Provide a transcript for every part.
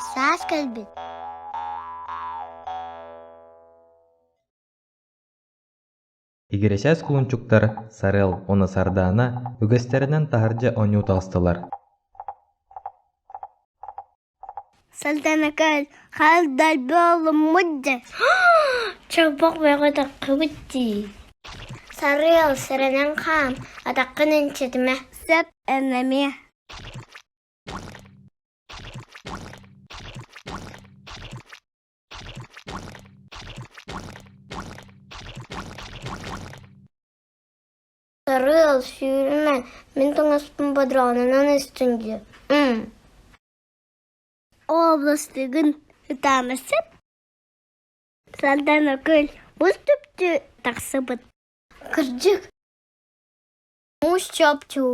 Саас кэлбит. Игирэчээс кулунчуктар Сарыал уонна Сардаана үгэстэринэн таһырдьа оонньуу таҕыстылар. Сардаана кэл, хал дэлби олуммут дьэ. Чолбох бөҕө таххыбыт дии. Сарыал, сэрэнэн хаам, атаххын энчитимэ. Сөп эн эмиэ. Сарыал, сүүрүмэ, мин таҥаспын бодроонунан истиҥ дии Областыгын ытаама сөп. Сардаана күөл бус түптү тахсыбыт. Кырдьык, Муус чопчу,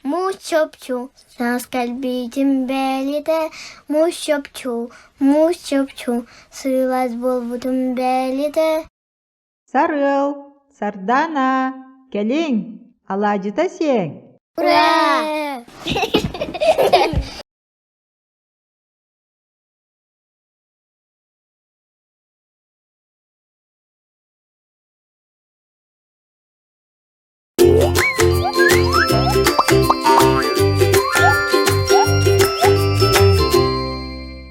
муус чопчу, саас кэлбитин бэлитэ, муус чопчу, муус чопчу, сылаас буолбутун бэлитэ. Сарыал, Сардаана, кэлиҥ, алаадьыта сиэҥ! Ура!